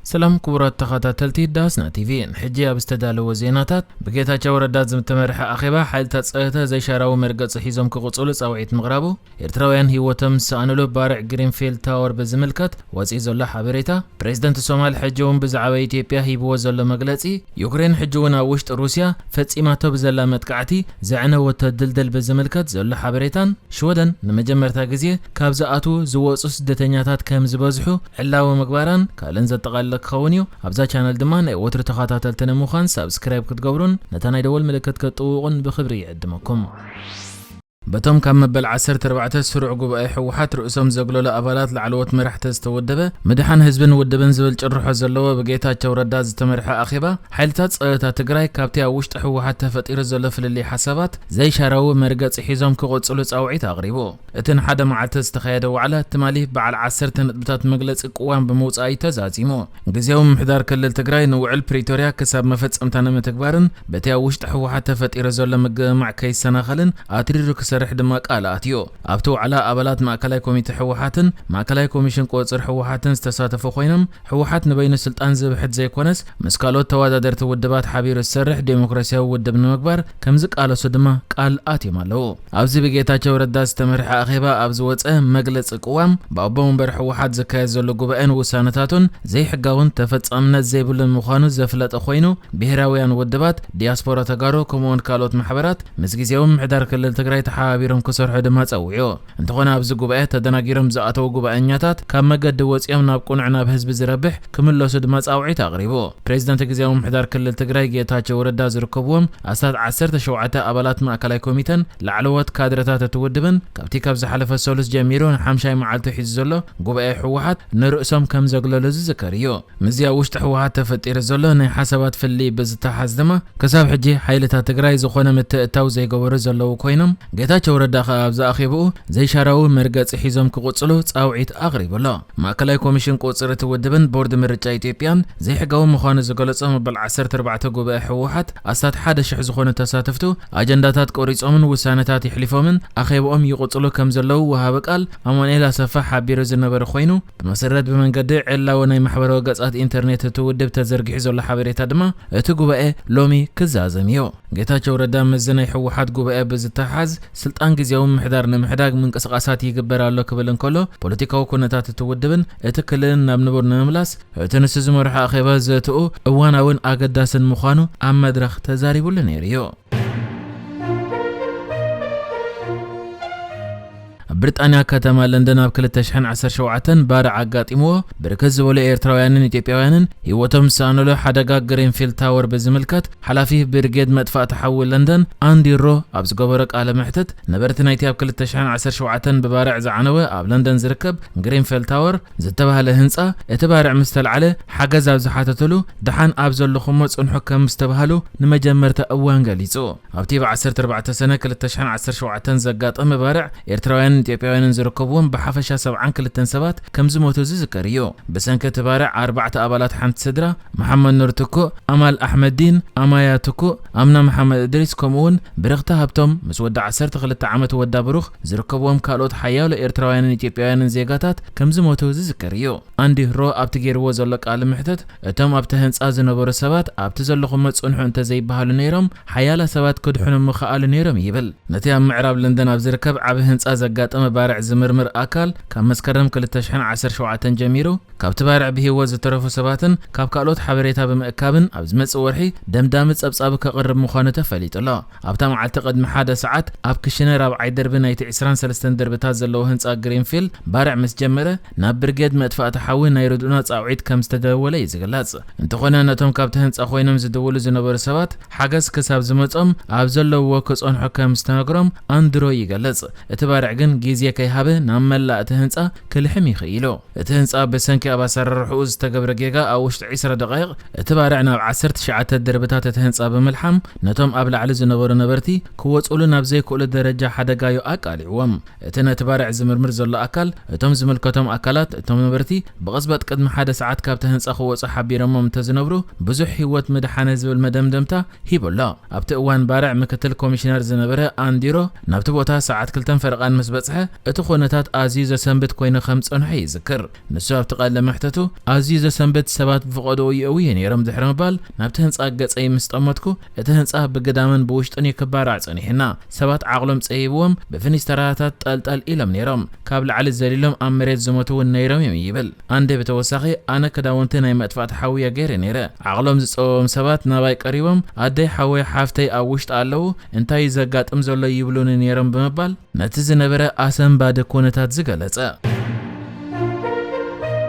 ሰላም ክቡራት ተኸታተልቲ ዳስና ቲቪ፣ ሕጂ ኣብ ዝተዳለወ ዜናታት፣ ብጌታቸው ረዳ ዝተመርሐ ኣኼባ ሓይልታት ጸጥታ ዘይሻራዊ መርገጺ ሒዞም ክቕጽሉ ጻውዒት ምቕራቡ፣ ኤርትራውያን ህይወቶም ዝሰኣኑሉ ባርዕ ግሪንፊልድ ታወር ብዝምልከት ወጺኡ ዘሎ ሓበሬታ፣ ፕሬዝደንት ሶማል ሕጂ እውን ብዛዕባ ኢትዮጵያ ሂብዎ ዘሎ መግለጺ፣ ዩክሬን ሕጂ እውን ኣብ ውሽጢ ሩስያ ፈጺማቶ ብዘላ መጥቃዕቲ ዘዕነወቶ ድልድል ብዝምልከት ዘሎ ሓበሬታን ሽወደን ንመጀመርታ ግዜ ካብ ዝኣትዉ ዝወጹ ስደተኛታት ከም ዝበዝሑ ዕላዊ ምግባራን ካልእን ዘጠቓልለ ክኸውን እዩ። ኣብዛ ቻነል ድማ ናይ ወትሩ ተኸታተልቲ ንምዃን ሳብስክራይብ ክትገብሩን ነታ ናይ ደወል ምልክት ክትጥውቑን ብኽብሪ ይዕድመኩም። በቶም ካብ መበል ዓሰርተ ኣርባዕተ ስሩዕ ጉባኤ ህወሓት ርእሶም ዘግለሉ ኣባላት ላዕለዎት መራሕቲ ዝተወደበ ምድሓን ህዝብን ውድብን ዝብል ጭርሖ ዘለዎ ብጌታቸው ረዳ ዝተመርሐ ኣኼባ ሓይልታት ጸጥታ ትግራይ ካብቲ ኣብ ውሽጢ ህወሓት ተፈጢሩ ዘሎ ፍልልይ ሓሳባት ዘይሻራዊ መርገጺ ሒዞም ክቕጽሉ ጻውዒት ኣቕሪቡ። እቲ ንሓደ መዓልቲ ዝተኻየደ ዋዕላ ትማሊ በዓል ዓሰርተ ነጥብታት መግለጺ ቅዋም ብምውጻእ እዩ ተዛዚሙ። ግዜያዊ ምምሕዳር ክልል ትግራይ ንውዕል ፕሪቶርያ ክሳብ መፈጸምታ ንምትግባርን በቲ ኣብ ውሽጢ ህወሓት ተፈጢሩ ዘሎ ምግምማዕ ከይሰናኸልን ኣትሪሩ ክሰርሕ ድማ ቃል ኣትዩ። ኣብቲ ዋዕላ ኣባላት ማእከላይ ኮሚቴ ህወሓትን ማእከላይ ኮሚሽን ቁጽጽር ህወሓትን ዝተሳተፉ ኮይኖም፣ ህወሓት ንበይኑ ስልጣን ዝብሕት ዘይኮነስ ምስ ካልኦት ተወዳደርቲ ውድባት ሓቢሩ ዝሰርሕ ዴሞክራሲያዊ ውድብ ንምግባር ከም ዝቃለሱ ድማ ቃል ኣትዮም ኣለዉ። ኣብዚ ብጌታቸው ረዳ ዝተመርሐ ኣኼባ ኣብ ዝወጸ መግለጺ ቅዋም፣ ብኣቦ መንበር ህወሓት ዝካየድ ዘሎ ጉባኤን ውሳነታቱን ዘይሕጋውን ተፈጻምነት ዘይብሉን ምዃኑ ዘፍለጠ ኮይኑ፣ ብሄራውያን ውድባት፣ ዲያስፖራ ተጋሩ ከምኡውን ካልኦት ማሕበራት ምስ ግዜያዊ ምምሕዳር ክልል ትግራይ ተሓባቢሮም ክሰርሑ ድማ ጸዊዑ። እንተኾነ ኣብዚ ጉባኤ ተደናጊሮም ዝኣተዉ ጉባኤኛታት ካብ መገዲ ወጺኦም ናብ ቅኑዕ ናብ ህዝቢ ዝረብሕ ክምለሱ ድማ ጻውዒት ኣቕሪቡ። ፕሬዝደንት ግዜያዊ ምምሕዳር ክልል ትግራይ ጌታቸው ረዳ ዝርከብዎም ኣስታት ዓሰርተ ሸውዓተ ኣባላት ማእከላይ ኮሚተን ላዕለዎት ካድረታት እቲ ውድብን ካብቲ ካብ ዝሓለፈ ሰሉስ ጀሚሩ ንሓምሻይ መዓልቱ ሒዙ ዘሎ ጉባኤ ህወሓት ንርእሶም ከም ዘግለሉ ዝዝከር እዩ። ምስዚ ኣብ ውሽጢ ህወሓት ተፈጢሩ ዘሎ ናይ ሓሳባት ፍልልይ ብዝተሓዝ ድማ ክሳብ ሕጂ ሓይልታት ትግራይ ዝኾነ ምትእትታው ዘይገበሩ ዘለዉ ኮይኖም፣ ጌታቸው ረዳ ከኣ ኣብዚ ኣኼብኡ ዘይሻራዊ መርገጺ ሒዞም ክቕጽሉ ጻውዒት ኣቕሪቡ ኣሎ። ማእከላይ ኮሚሽን ቁጽሪ እቲ ውድብን ቦርድ ምርጫ ኢትዮጵያን ዘይሕጋዊ ምዃኑ ዝገለጾ መበል ዓሰርተ ኣርባዕተ ጉባኤ ህወሓት ኣስታት ሓደ ሽሕ ዝኾኑ ተሳተፍቱ ኣጀንዳታት ቆሪጾምን ውሳነታት የሕሊፎምን ኣኼብኦም ይቕጽሉ ከም ዘለዉ ወሃቢ ቃል ኣማኑኤል ኣሰፋ ሓቢሩ ዝነበረ ኮይኑ፣ ብመሰረት ብመንገዲ ዕላዊ ናይ ማሕበራዊ ገጻት ኢንተርኔት እቲ ውድብ ተዘርጊሑ ዘሎ ሓበሬታ ድማ እቲ ጉባኤ ሎሚ ክዛዘም እዩ። ጌታቸው ረዳ ምስዚ ናይ ህወሓት ጉባኤ ብዝተሓዝ ስልጣን ግዜያዊ ምምሕዳር ንምሕዳግ ምንቅስቓሳት ይግበር ኣሎ ክብል እንከሎ፣ ፖለቲካዊ ኩነታት እቲ ውድብን እቲ ክልልን ናብ ንቡር ንምምላስ እቲ ንሱ ዝመርሖ ኣኼባ ዘትኡ እዋናውን ኣገዳስን ምዃኑ ኣብ መድረኽ ተዛሪቡሉ ነይሩ እዩ። ኣብ ብሪጣንያ ከተማ ለንደን ኣብ ክልተ ሽሕን ዓሰርተ ሸውዓተን ባርዕ ኣጋጢምዎ ብርክት ዝበሉ ኤርትራውያንን ኢትዮጵያውያንን ህይወቶም ዝሰኣኑሉ ሓደጋ ግሪንፊልድ ታወር ብዝምልከት ሓላፊ ብርጌድ መጥፋእቲ ሓዊ ለንደን ኣንዲ ሮ ኣብ ዝገበሮ ቃለ መሕትት፣ ነበርቲ ናይቲ ኣብ ክልተ ሽሕን ዓሰርተ ሸውዓተን ብባርዕ ዝዓነወ ኣብ ለንደን ዝርከብ ግሪንፊልድ ታወር ዝተባህለ ህንጻ እቲ ባርዕ ምስ ተልዓለ ሓገዝ ኣብ ዝሓተትሉ ደሓን ኣብ ዘለኹሞ ጽንሑ ከም ዝተባህሉ ንመጀመርታ እዋን ገሊጹ። ኣብቲ ብ ዓሰርተ ኣርባዕተ ሰነ ክልተ ሽሕን ዓሰርተ ሸውዓተን ዘጋጠመ ባርዕ ኤርትራውያንን ኢትዮጵያውያንን ዝርከብዎም ብሓፈሻ ሰብዓን ክልተን ሰባት ከም ዝሞቱ ዝዝከር እዩ። ብሰንኪ እቲ ባርዕ ኣርባዕተ ኣባላት ሓንቲ ስድራ፣ መሓመድ ኑር ትኩእ፣ ኣማል ኣሕመዲን፣ ኣማያ ትኩእ፣ ኣምና መሓመድ እድሪስ ከምኡውን ብርኽቲ ሃብቶም ምስ ወዲ ዓሰርተ ክልተ ዓመት ወዳ ብሩኽ ዝርከብዎም ካልኦት ሓያሎ ኤርትራውያንን ኢትዮጵያውያንን ዜጋታት ከም ዝሞቱ ዝዝከር እዩ። ኣንዲ ሮ ኣብቲ ገይርዎ ዘሎ ቃለ መሕትት፣ እቶም ኣብቲ ህንጻ ዝነበሩ ሰባት ኣብቲ ዘለኹሞ ጽንሑ እንተዘይበሃሉ ነይሮም፣ ሓያላ ሰባት ክድሕኑ ምኸኣሉ ነይሮም ይብል። ነቲ ኣብ ምዕራብ ለንደን ኣብ ዝርከብ ዓቢ ህንጻ ዘጋጠመ ባርዕ ዝምርምር ኣካል፣ ካብ መስከረም ክልተ ሽሕን ዓሰርተ ሸውዓተን ጀሚሩ፣ ካብቲ ባርዕ ብህይወት ዝተረፉ ሰባትን ካብ ካልኦት ሓበሬታ ብምእካብን ኣብ ዝመጽእ ወርሒ ደምዳሚ ጸብጻቡ ከቕርብ ምዃኑ ተፈሊጡ ኣሎ። ኣብታ መዓልቲ ቅድሚ ሓደ ሰዓት ኣብ ክሽነር ኣብ ዓይደርቢ ናይቲ ዕስራን ሰለስተን ደርብታት ዘለዎ ህንጻ ግሪንፊልድ ባርዕ ምስ ጀመረ፣ ናብ ብርጌድ መጥፋእቲ ሓዊ ናይ ርድኡና ጻውዒት ከም ዝተደወለ እዩ ዝግለጽ። እንተኾነ፣ ነቶም ካብቲ ህንጻ ኮይኖም ዝድውሉ ዝነበሩ ሰባት ሓገዝ ክሳብ ዝመጾም ኣብ ዘለውዎ ክጸንሑ ከም ዝተነግሮም ኣንድሮ ይገልጽ። እቲ ባርዕ ግን ግዜ ከይሃበ ናብ መላእ እቲ ህንጻ ክልሕም ይኽኢሉ። እቲ ህንጻ ብሰንኪ ኣብ ኣሰራርሕኡ ዝተገብረ ጌጋ ኣብ ውሽጢ ዕስራ ደቓይቕ እቲ ባርዕ ናብ ዓሰርተ ትሽዓተ ደርብታት እቲ ህንጻ ብምልሓም ነቶም ኣብ ላዕሊ ዝነበሩ ነበርቲ ክወጽኡሉ ናብ ዘይክእሉ ደረጃ ሓደጋዩ ኣቃሊዕዎም። እቲ ነቲ ባርዕ ዝምርምር ዘሎ ኣካል፣ እቶም ዝምልከቶም ኣካላት እቶም ነበርቲ ብቕጽበት ቅድሚ ሓደ ሰዓት ካብቲ ህንጻ ክወጹ ሓቢሮሞም እንተዝነብሩ ብዙሕ ህይወት ምድሓነ ዝብል መደምደምታ ሂቡ ኣሎ። ኣብቲ እዋን ባርዕ ምክትል ኮሚሽነር ዝነበረ ኣንዲሮ ናብቲ ቦታ ሰዓት ክልተን ፈረቓን ምስ በጽሐ፣ እቲ ኩነታት ኣዝዩ ዘሰንብድ ኮይኑ ከም ጸንሖ ይዝክር። ንሱ ኣብቲ ቀለ መሕተቱ፣ ኣዝዩ ዘሰንብድ፣ ሰባት ብፍቐድኡ ይእውዩ ነይሮም ድሕሪ ምባል፣ ናብቲ ህንጻ ገጸይ ምስ ጠመትኩ፣ እቲ ህንጻ ብግዳምን ብውሽጥን እዩ ክባራዕ ጸኒሕና። ሰባት ዓቕሎም ጸይብዎም ብፍኒስተራታት ጠልጠል ኢሎም ነይሮም። ካብ ላዕሊ ዘሊሎም ኣብ መሬት ዝሞቱ እውን ነይሮም እዮም ይብል። ኣንዴ ብተወሳኺ፣ ኣነ ክዳውንቲ ናይ መጥፋእቲ ሓውየ ገይረ ነይረ። ዓቕሎም ዝጸበቦም ሰባት ናባይ ቀሪቦም፣ ኣደይ፣ ሓወይ፣ ሓፍተይ ኣብ ውሽጢ ኣለዉ፣ እንታይ እዩ ዘጋጥም ዘሎ ይብሉኒ ነይሮም ብምባል ነቲ ዝነበረ ኣሰንባዲ ኩነታት ዝገለጸ።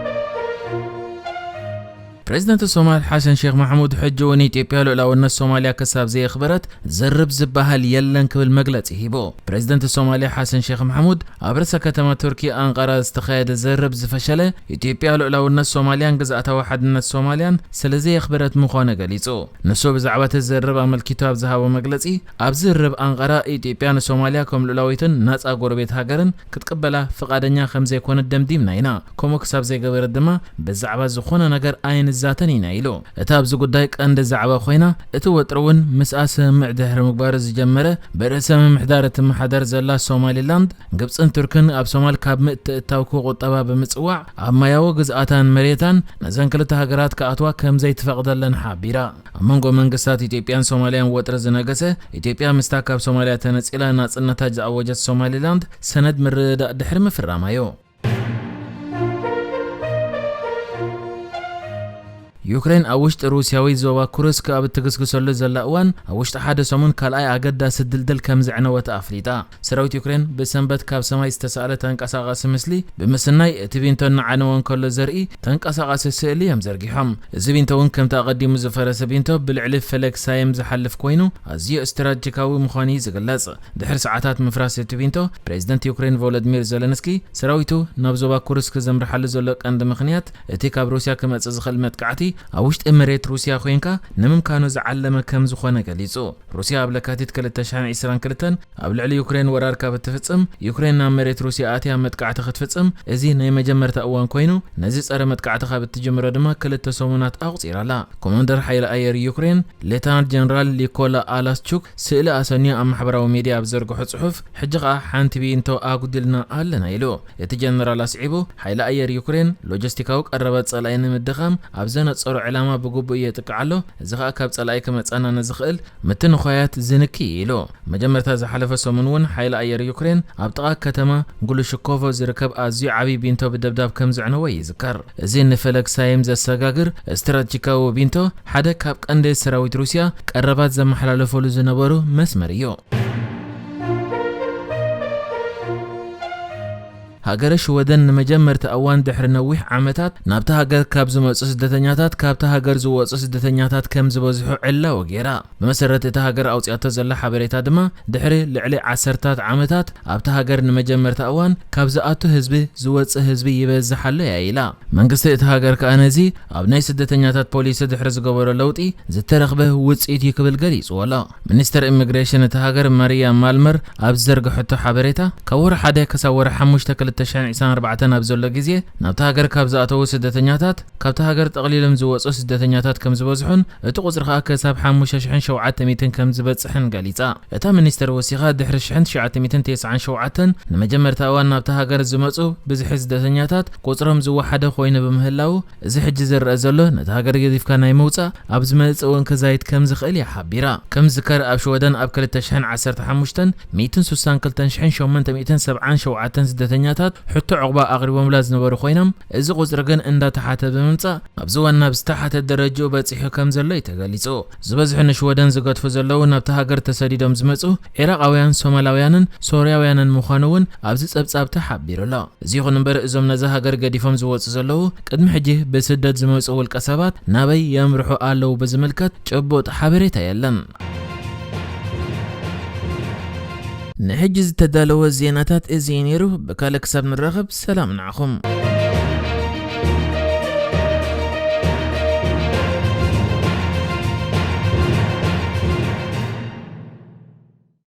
ፕሬዚደንት ሶማል ሓሰን ሼክ ማሕሙድ ሕጂ እውን ኢትዮጵያ ልኡላውነት ሶማልያ ክሳብ ዘየኽበረት ዝርብ ዝበሃል የለን ክብል መግለጺ ሂቡ። ፕሬዚደንት ሶማልያ ሓሰን ሼክ ማሕሙድ ኣብ ርእሰ ከተማ ቱርኪ ኣንቃራ ዝተኻየደ ዝርብ ዝፈሸለ፣ ኢትዮጵያ ልኡላውነት ሶማልያን ግዝኣታዊ ሓድነት ሶማልያን ስለ ዘየኽበረት ምዃኑ ገሊጹ። ንሱ ብዛዕባ እቲ ዝርብ ኣመልኪቱ ኣብ ዝሃቦ መግለጺ፣ ኣብ ዝርብ ኣንቃራ ኢትዮጵያ ንሶማልያ ከም ልኡላዊትን ናጻ ጎረቤት ሃገርን ክትቅበላ ፍቓደኛ ከም ዘይኮነት ደምዲምና ኢና። ከምኡ ክሳብ ዘይገበረት ድማ ብዛዕባ ዝኾነ ነገር ኣይንዛተን ኢና ኢሉ። እታ ኣብዚ ጉዳይ ቀንዲ ዛዕባ ኮይና፣ እቲ ወጥሪ እውን ምስኣ ስምምዕ ድሕሪ ምግባሩ ዝጀመረ፣ ብርእሰ ምምሕዳር እትመሓደር ዘላ ሶማሊላንድ፣ ግብጽን ቱርክን ኣብ ሶማል ካብ ምእትእታው ክቑጠባ ብምጽዋዕ፣ ኣብ ማያዊ ግዝኣታን መሬታን ነዘን ክልተ ሃገራት ክኣትዋ ከም ዘይትፈቕደለን ሓቢራ። ኣብ መንጎ መንግስታት ኢትዮጵያን ሶማልያን ወጥሪ ዝነገሰ፣ ኢትዮጵያ ምስታ ካብ ሶማልያ ተነጺላ ናጽነታ ዝኣወጀት ሶማሊላንድ ሰነድ ምርድዳእ ድሕሪ ምፍራማ'ዩ። ዩክሬን ኣብ ውሽጢ ሩስያዊ ዞባ ኩርስክ ኣብ እትግስግሰሉ ዘላ እዋን፣ ኣብ ውሽጢ ሓደ ሰሙን ካልኣይ ኣገዳሲ ድልድል ከም ዘዕነወት ኣፍሊጣ። ሰራዊት ዩክሬን ብሰንበት ካብ ሰማይ ዝተሳእለ ተንቀሳቓሲ ምስሊ ብምስናይ፣ እቲ ቪንቶ እናዓነወ እንከሎ ዘርኢ ተንቀሳቓሲ ስእሊ እዮም ዘርጊሖም። እዚ ቪንቶ እውን ከምቲ ኣቐዲሙ ዝፈረሰ ቪንቶ ብልዕሊ ፈለግ ሳይም ዝሓልፍ ኮይኑ፣ ኣዝዩ ስትራቴጂካዊ ምዃኑ እዩ ዝግለጽ። ድሕሪ ሰዓታት ምፍራስ እቲ ቪንቶ፣ ፕሬዚደንት ዩክሬን ቮሎዲሚር ዘለንስኪ፣ ሰራዊቱ ናብ ዞባ ኩርስክ ዘምርሓሉ ዘሎ ቀንዲ ምኽንያት፣ እቲ ካብ ሩስያ ክመጽእ ዝኽእል መጥቃዕቲ ኣብ ውሽጢ መሬት ሩስያ ኮይንካ ንምምካኑ ዝዓለመ ከም ዝኾነ ገሊጹ። ሩስያ ኣብ ለካቲት ክልተ ሽሕን ዕስራን ክልተን ኣብ ልዕሊ ዩክሬን ወራር ካብ እትፍጽም፣ ዩክሬን ናብ መሬት ሩስያ ኣትያ መጥቃዕቲ ክትፍጽም፣ እዚ ናይ መጀመርታ እዋን ኮይኑ፣ ነዚ ጸረ መጥቃዕቲ ካብ እትጅምሮ ድማ ክልተ ሰሙናት ኣቑጺራ ኣላ። ኮማንደር ሓይሊ ኣየር ዩክሬን፣ ሌተናል ጀነራል ኒኮላ ኣላስቹክ፣ ስእሊ ኣሰንዩ ኣብ ማሕበራዊ ሚድያ ኣብ ዘርግሖ ጽሑፍ፣ ሕጂ ኸኣ ሓንቲ ቪንቶ ኣጉዲልና ኣለና ኢሉ። እቲ ጀነራል ኣስዒቡ፣ ሓይሊ ኣየር ዩክሬን ሎጂስቲካዊ ቀረባት ጸላኢ ንምድኻም ኣብ ዘነጸሮ ዕላማ ብግቡእ የጥቅዕ ኣሎ፣ እዚ ኸኣ ካብ ጸላኢ ክመጸና ንዝኽእል ምትንኾያት ዝንኪ እዩ ኢሉ። መጀመርታ ዝሓለፈ ሰሙን እውን ሓይሊ ኣየር ዩክሬን ኣብ ጥቓ ከተማ ግሉሽኮቮ ዝርከብ ኣዝዩ ዓብዪ ቢንቶ ብደብዳብ ከም ዘዕነወ ይዝከር። እዚ ንፈለግ ሳይም ዘሰጋግር ስትራቴጂካዊ ቢንቶ ሓደ ካብ ቀንዲ ሰራዊት ሩስያ ቀረባት ዘመሓላለፈሉ ዝነበሩ መስመር እዩ። ሃገረ ሽወደን ንመጀመርታ እዋን ድሕሪ ነዊሕ ዓመታት ናብታ ሃገር ካብ ዝመጹ ስደተኛታት፣ ካብታ ሃገር ዝወጹ ስደተኛታት ከም ዝበዝሑ ዕላዊ ገይራ። ብመሰረት እታ ሃገር ኣውጺኣቶ ዘላ ሓበሬታ ድማ፣ ድሕሪ ልዕሊ ዓሰርታት ዓመታት ኣብታ ሃገር ንመጀመርታ እዋን ካብ ዝኣቱ ህዝቢ ዝወጽእ ህዝቢ ይበዝሕ ኣሎ እያ ኢላ። መንግስቲ እታ ሃገር ከኣ ነዚ ኣብ ናይ ስደተኛታት ፖሊሲ ድሕሪ ዝገበሮ ለውጢ ዝተረኽበ ውጽኢት እዩ ክብል ገሊጽዎ ኣሎ። ሚኒስተር ኢሚግሬሽን እታ ሃገር ማርያ ማልመር ኣብ ዝዘርግሐቶ ሓበሬታ፣ ካብ ወርሒ ሓደ ክሳብ ወርሒ ሓሙሽተ ክልተ ሽሕን ዕስራን ኣርባዕተን ኣብ ዘሎ ግዜ፣ ናብታ ሃገር ካብ ዝኣተዉ ስደተኛታት፣ ካብታ ሃገር ጠቕሊሎም ዝወጹ ስደተኛታት ከም ዝበዝሑን እቲ ቁጽሪ ከኣ ክሳብ ሓሙሽተ ሽሕን ሸውዓተ ሚእትን ከም ዝበጽሕን ገሊጻ። እታ ሚኒስተር ወሲኻ፣ ድሕሪ ሽሕን ትሽዓተ ሚእትን ተስዓን ሸውዓተን ንመጀመርታ እዋን ናብታ ሃገር ዝመጹ ብዝሒ ስደተኛታት ቁጽሮም ዝወሓደ ኮይኑ ብምህላዉ፣ እዚ ሕጂ ዝረአ ዘሎ ነታ ሃገር ገዲፍካ ናይ ምውጻእ ኣብ ዝመጽእ እውን ክዛይድ ከም ዝኽእል እያ ሓቢራ። ከም ዝዝከር፣ ኣብ ሽወደን ኣብ ክልተ ሽሕን ዓሰርተ ሓሙሽተን ሚእትን ስሳን ክልተን ሽሕን ሸሞንተ ሚእትን ሰብዓን ሸውዓተን ስደተኛታት ሕቶ ዕቑባ ኣቕሪቦምላ ዝነበሩ ኮይኖም፣ እዚ ቁጽሪ ግን እንዳተሓተ ብምምጻእ ኣብዚ እዋን ናብ ዝተሓተ ደረጃኡ በጺሑ ከም ዘሎ እዩ ተገሊጹ። ዝበዝሑ ንሽወደን ዝገድፉ ዘለዉ ናብታ ሃገር ተሰዲዶም ዝመጹ ዒራቓውያን፣ ሶማላውያንን ሶርያውያንን ምዃኑ እውን ኣብዚ ጸብጻብ ተሓቢሩ ኣሎ። እዚ ይኹን እምበር፣ እዞም ነዛ ሃገር ገዲፎም ዝወጹ ዘለዉ፣ ቅድሚ ሕጂ ብስደት ዝመጹ ውልቀ ሰባት ናበይ የምርሑ ኣለዉ ብዝምልከት ጭቡጥ ሓበሬታ የለን። ንሕጂ ዝተዳለወ ዜናታት እዚ እዩ ነይሩ። ብካልእ ክሳብ ንራኸብ፣ ሰላም ንዓኹም።